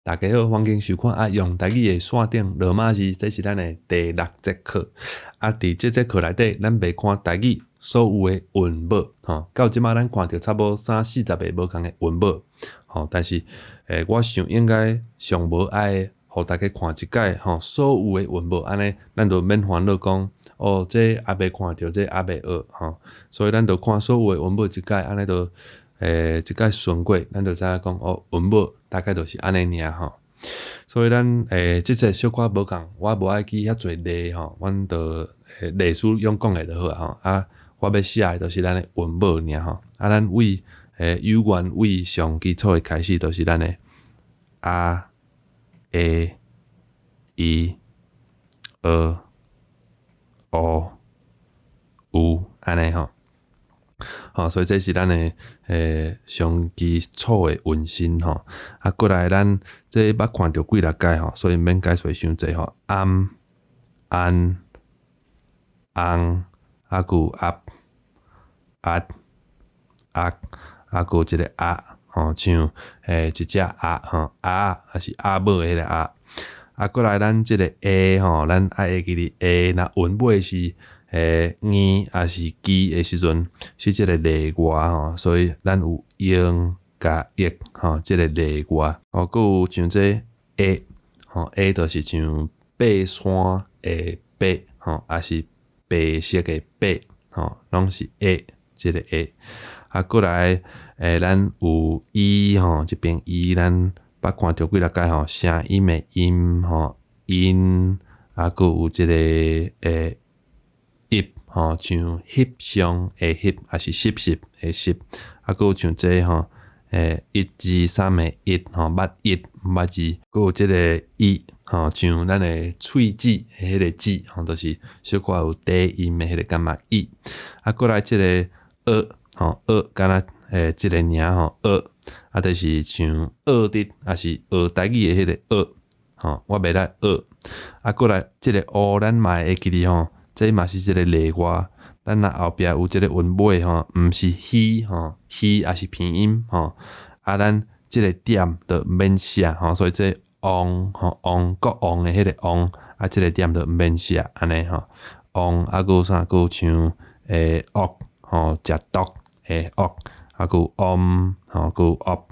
大家好，歡迎收看阿用台語的線頂羅馬字，這是咱的第六節課。啊，佇這節課內底，咱欲看台語所有的韻母，吼，到這馬咱看著差無三四十个無仝的韻母，吼，但是，我想應該上無愛予大家看一擺，吼，所有的韻母，按呢，咱就免煩惱講，哦，這猶未看著，這猶未學，吼，所以咱就看所有的韻母一擺，按呢就，一擺順過，咱就知影講，哦，韻母大概就是按呢爾吼。所以咱這節小可無仝，我無愛記遐濟例吼，阮就例數用講的就好啊吼。啊，我欲寫的就是咱的韻母爾吼。啊，咱為有緣為上基礎的開始，就是咱的 a、e、i、e、o、u 按呢吼。吼，所以這是咱的上基礎的韻身吼。啊，過來咱這捌看著幾若擺吼，所以免解說傷濟吼。暗、按、紅，啊，閣有鴨、壓、壓，啊，閣有一个鴨吼，像一隻鴨吼，鴨抑是鴨母的彼个鴨。啊，過來咱這个 A 吼，咱愛會記得 A 若韻尾是硬抑是支的時陣，是這个例外吼，所以咱有用佮譯吼，這个例外。哦，閣有像這 A 吼，A 就是像爬山的爬吼，抑是白色的白吼，攏是 A 這个 A。啊，過來咱有 E 吼，這邊 E 咱捌看著幾若擺吼，聲音的音吼，音，啊，閣有這个翕吼，像翕相的翕，抑是翕翕的翕，啊，閣有像這吼，一二三的一吼，捌一毋捌二，閣有這个伊吼，像咱的喙齒的彼个齒吼，就是小可有低音的彼个感覺伊。啊，過來這个貳吼，貳敢若這个爾吼，貳，啊，就是像學的，抑是學台語的彼个學，吼，我袂來學。啊，過來這个烏，咱嘛會記得吼。這嘛是一个例外，咱若後壁有這个韻尾吼，毋是虛吼，虛抑是鼻音吼，啊，咱這个點就免寫吼，所以這王吼王國王的彼个王，啊，這个點就免寫按呢吼，王啊，閣有啥？閣有像惡吼，食毒的惡，啊，閣有嗡吼，閣有惡，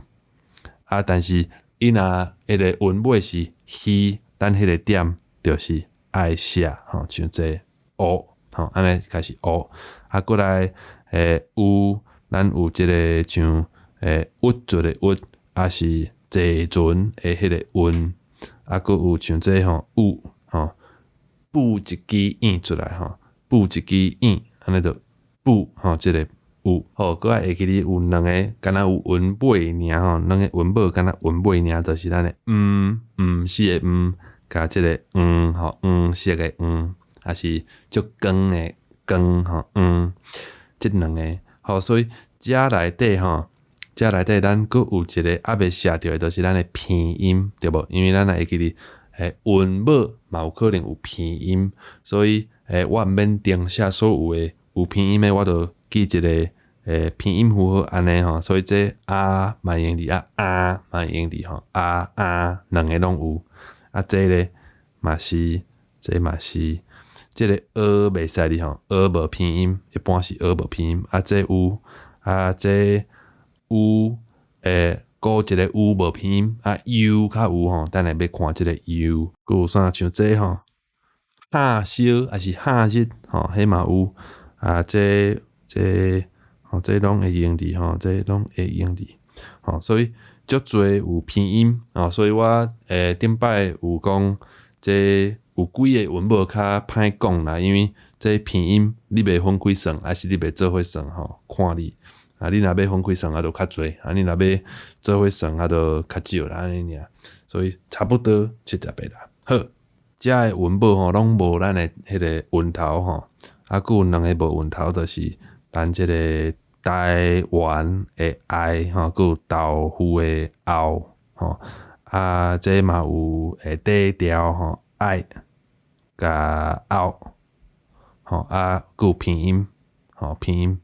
啊，但是伊若彼个韻尾是虛，咱彼个點就是愛寫吼，像這烏吼，按呢開始烏，啊，過來有，咱有這个像鬱卒的鬱，抑是坐船的彼个運，啊，閣有像這吼有吼，布一支影出來吼，布一支影，按呢就布吼，這个有好，閣愛會記得有兩个，敢若有韻尾爾吼，兩个韻母敢若韻尾爾，就是咱的毋毋是的毋，佮這个黃吼黃色的黃。抑是足光的光吼，這兩个好，所以這內底吼，這內底咱閣有一个猶未寫著的，就是咱的鼻音，對無？因為咱會記得，韻母嘛有可能有鼻音，所以我毋免定寫所有的有鼻音的，我就記一个鼻音符號按呢吼，所以這啊嘛會用佇啊啊嘛會用佇吼，啊啊兩个攏有，啊這咧嘛是，這嘛是。這个貳袂使哩吼，貳無鼻音，一般是貳無鼻音。啊，這有，啊，這有，閣一个有無鼻音，啊，U 較有吼，等下欲看這个 U。閣有啥像這吼，哈燒抑是哈日吼，彼嘛有。啊，這這吼，這攏會用佇吼，這攏會用佇吼，所以足濟有鼻音吼，所以我頂擺有講這有幾个韻母較歹講啦，因為這鼻音你欲分開算，抑是你欲做伙算吼，看你。啊，你若欲分開算啊，就較濟；啊，你若欲做伙算啊，就較少啦，按呢爾。所以差不多70个啦。好，遮的韻母吼，攏無咱的彼个韻頭吼。啊，閣有兩个無韻頭，就是咱這个台灣的愛吼，閣有豆腐的後吼。啊，這嘛有底調吼，愛佮後吼，啊，閣有鼻音吼，鼻音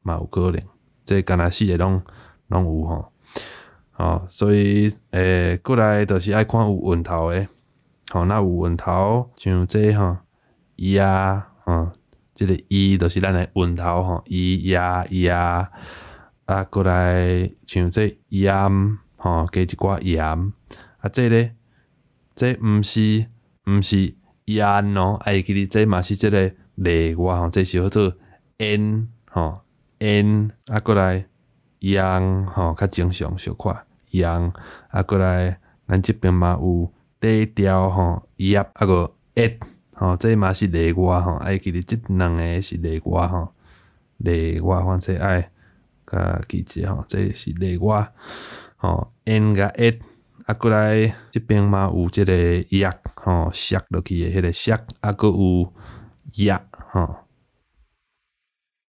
嘛有可能，這敢若四个攏有吼。吼，所以過來就是愛看有韻頭的，吼，若有韻頭，像這吼，呀，吼，這個伊就是咱的韻頭吼，伊呀呀，啊，過來像這鹽，吼，加一寡鹽，啊，這咧，這毋是鹽哦，啊會記得這嘛是這個例外吼，這是號做 n 吼 n，啊，過來樣吼較正常小可樣，啊，過來咱這邊嘛有底調吼葉，啊閣一吼，這嘛是例外吼，啊會記得這兩个是例外吼，例外反正愛共記者吼，這是例外吼，n 共一，啊，過來這邊嘛有這個葉吼，削落去的彼个削，啊，閣有頁吼，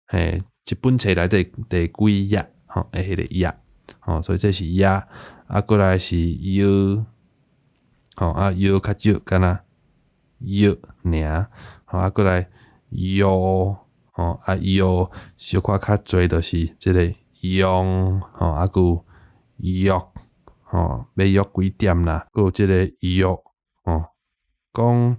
嘿，一本冊內底第幾頁吼，的彼個頁，吼，所以這是頁，啊，過來是藥，吼，啊，藥較少，敢若藥爾，吼，啊，過來藥，吼，啊，藥小可較濟就是這个用，吼，啊，閣有約，吼，欲約幾點啦，閣有這个約，吼，講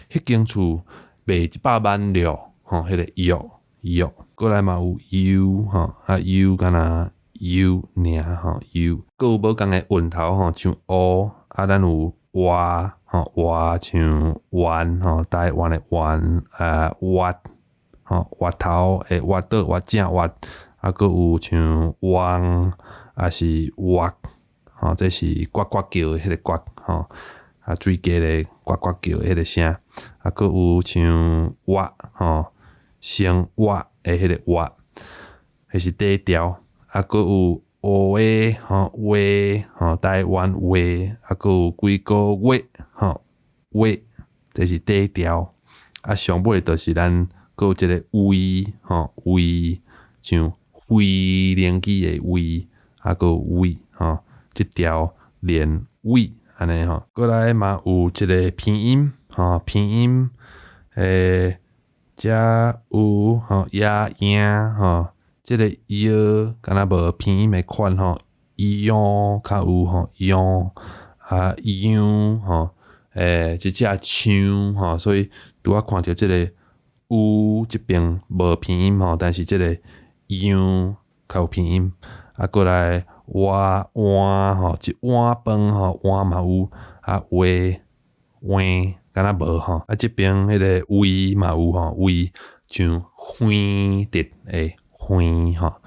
彼間厝賣100萬了，吼，彼个約約，過來嘛有悠，吼，啊悠敢若悠爾吼悠，閣有無仝的韻頭吼，像烏，啊咱有活吼活像彎吼，台灣的彎，越吼越頭的越倒越正越，啊閣有像汪，抑是沃，吼，這是呱呱叫的彼个呱吼，啊水雞咧呱呱叫的彼个聲，啊閣有像活吼，生活的彼个活，彼是底調，啊閣有烏的吼話吼，台灣話，啊閣有幾个月吼月，這是底調，啊上尾就是咱閣有這个位吼位，像飛輪機的位，啊閣有位吼，這條連位按呢吼，過來嘛有一个拼音吼，拼音遮有吼也贏吼，這个藥敢若無拼音的款吼，樣較有吼樣啊樣吼，這隻像吼，所以拄仔看著這个有這邊無拼音吼，但是這个樣較有拼音，啊過來碗碗吼，一碗飯吼，碗嘛有啊話話敢若無吼，啊這邊彼个位嘛有吼位，像輝直的輝吼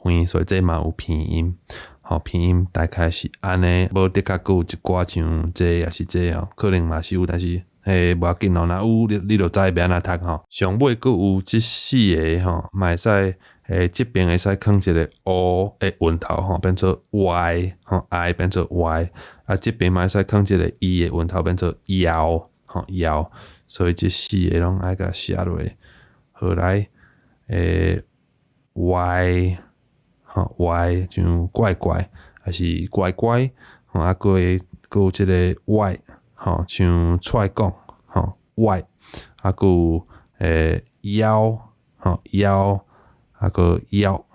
輝，所以這嘛有拼音，吼拼音大概是按呢，無的確閣有一寡像這抑是這吼，可能嘛是有，但是無要緊咯，若有你就知欲按怎讀吼。上尾閣有這四个吼，嘛會使這邊會使囥一个 O 的韻頭吼，變做 Y 吼，I 變做 Y，啊這邊嘛會使囥一个 E 的韻頭變做搖吼搖，所以這四个攏愛共寫落。好來，Y 吼 Y 像怪怪，抑是乖乖，吼啊閣會閣有這个 Y 吼像出來講吼 Y，啊閣有腰吼腰，啊閣腰，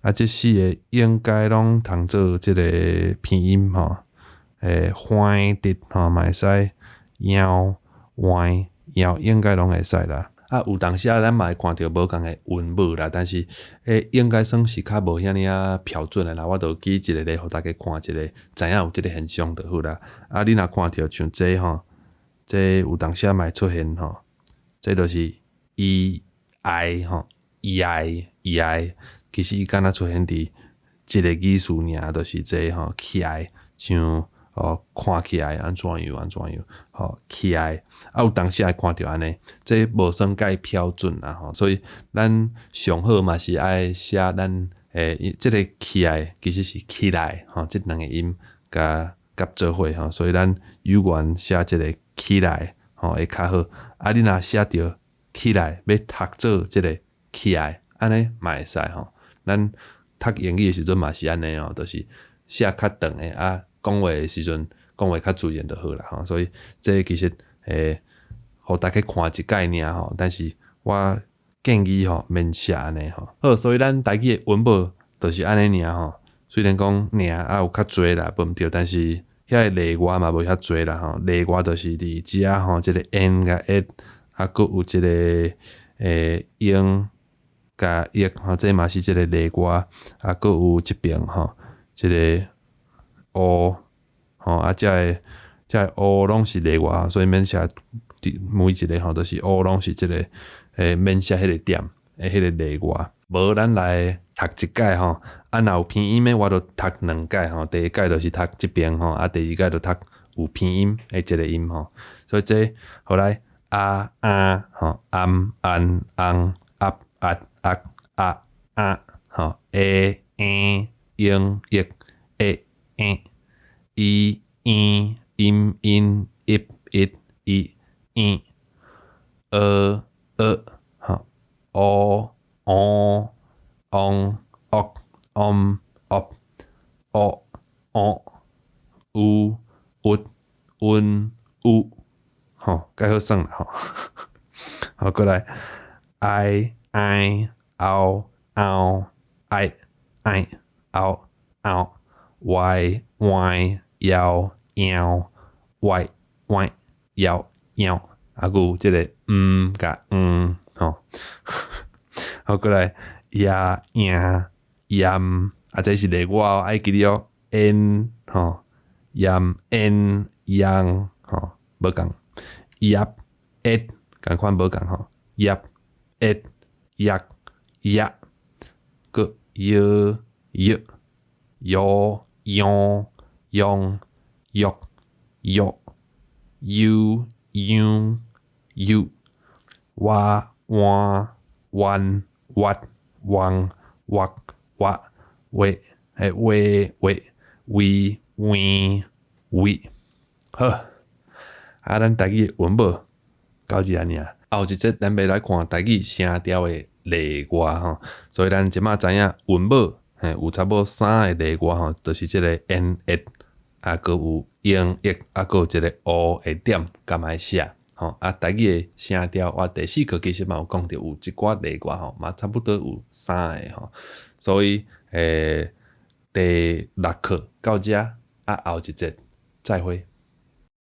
啊這四个應該攏通做這个拼音吼，歡直吼嘛會使，腰歪腰應該攏會使啦。啊，有當時啊，咱嘛會看著無仝的韻母啦，但是應該算是較無遐爾仔標準的啦。我就舉一個例，予大家看一下，知影有這个現象就好啦。啊，你若看著像這吼，這有當時啊嘛會出現吼，這就是 E I 吼，E I E I，其實伊敢若出現佇一個語詞爾，就是這吼起來，像哦看起來按怎樣按怎樣，吼起來，啊有當時會看著按呢，這無算介標準啦吼，所以咱上好嘛是愛寫咱這个起來其實是起來吼，這兩个音共夾做伙吼，所以咱有緣寫這个起來吼會較好。啊，你若寫著起來欲讀做這个起來，按呢嘛會使吼。咱讀英語的時陣嘛是按呢吼，就是寫較長的啊，講話的時陣講話較自然就好啦吼。所以這其實予大家看一概爾吼，但是我建議吼免寫按呢吼。好，所以咱台語的韻母就是按呢爾吼。雖然講名啊有較濟啦，無毋對，但是遐個例外嘛無遐濟啦吼。例外就是佇遮吼，這個 n 共 h，啊，閣有這個英共玉吼，這嘛是這個例外，啊，閣有這爿吼，這個 o 吼，啊，這個 o 攏是例外，所以免寫每一個吼，就是 o 攏是這個免寫彼個點的彼個例外。無咱來讀一擺吼，啊，若有鼻音的，我就讀兩擺吼。第一擺就是讀這爿吼，啊，第二擺就讀有鼻音的這個音吼。所以這予來啊啊吼，暗按翁壓壓壓啊啊吼，欸嬰英玉欸欸伊嬰陰陰一一伊嬰呃呃吼，烏哦翁惡嗡惡哦哦烏鬱溫烏吼，蓋好算啦吼。好，過來哀哀拗拗愛愛拗拗歪歪搖搖歪歪搖搖，啊，閣有這個毋共嗯吼。好，過來呀贏鹽，啊，這是例外哦，愛記得哦，n 吼，鹽 n 揚吼，無仝，葉葉仝款無仝吼，葉葉葉葉，閣搖搖搖搖用玉玉悠央悠，蛙換彎彎彎挖挖話話話位位位，好，啊，咱台語的韻母到遮爾。後一節咱欲來看台語聲調的例外吼，所以咱這馬知影韻母嘿有差不多三个例外吼，就是這個 n h，啊，閣有英譯，啊，閣有這個 o 的點，敢愛寫吼。啊，台語的聲調，我第四課其實嘛有講著有一寡例外吼，嘛差不多有三个吼。所以第六課到遮，啊，後一節再會。